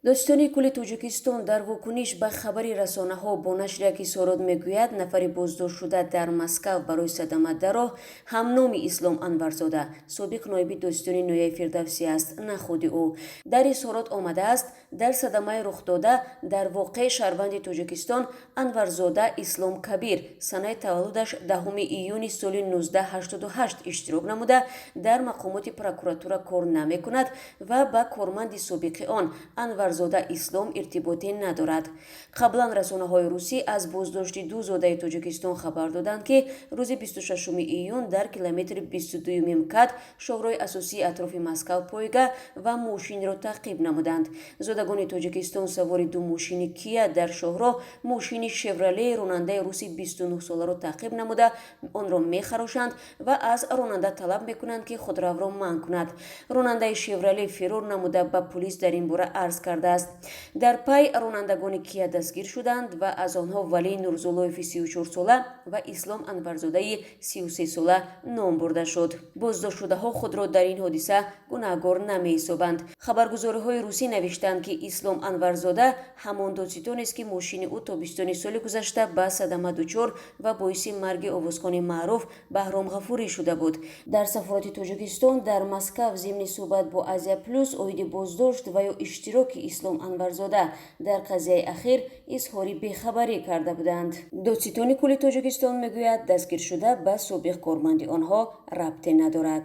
Додситонии кулли Тоҷикистон дар вокуниш ба хабари расонаҳо бо нашри як изҳорот мегӯяд, нафари боздоштшуда дар Москав барои садама дар роҳ ҳамноми Ислом Анварзода, собиқ ноиби додситони ноҳияи Фирдавсӣ аст, на худи ӯ. Дар изҳорот омадааст, дар садамаи рухдода дар воқеъ шаҳрванди Тоҷикистон Анварзода Ислом Кабир, санаи таваллудаш 10 июни соли 1988, иштирок намуда, дар мақомоти прокуратура кор намекунад ва ба корманди собиқи он Анварзода Ислом иртиботе надорад. Қаблан расонаҳои русӣ аз боздошти ду зодаи Тоҷикистон хабар доданд, ки рӯзи 26 июн дар километри 22 МКАД, шоҳроҳи асосии атрофи Москав, пойга ва мошинро таъқиб намуданд. Зодагони Тоҷикистон савори ду мошини Кия дар шоҳроҳ мошини Шевралеи ронандаи руси 29-соларо таъқиб намуда, онро мехарошанд ва аз ронанда талаб мекунанд, ки худравро манъ кунад. Ронандаи Шеврале фирор намуда, ба пулис дар ин бора арз кардааст. Дар пай ронандагони Кия дастгир шуданд ва аз онҳо Валӣ Нурзуллоеви 34-сола ва Ислом Анварзодаи 33-сола ном бурда шуд. Боздоштшудаҳо худро дар ин ҳодиса гунаҳгор намеҳисобанд. Хабаргузориҳои русӣ навиштанд, ки Ислом Анварзода ҳамон додситонест, ки мошини ӯ тобистони соли гузашта ба садама дучор ва боиси марги овозхони маъруф Баҳром Ғафурӣ шуда буд. Дар сафорати Тоҷикистон дар Москав зимни суҳбат бо Азия Плюс оиди боздошт ва ё иштироки Ислом Анварзода дар қазияи ахир изҳори бехабарӣ карда буданд. Додситони кулли Тоҷикистон мегӯяд, дастгиршуда ба собиқ корманди онҳо рабте надорад.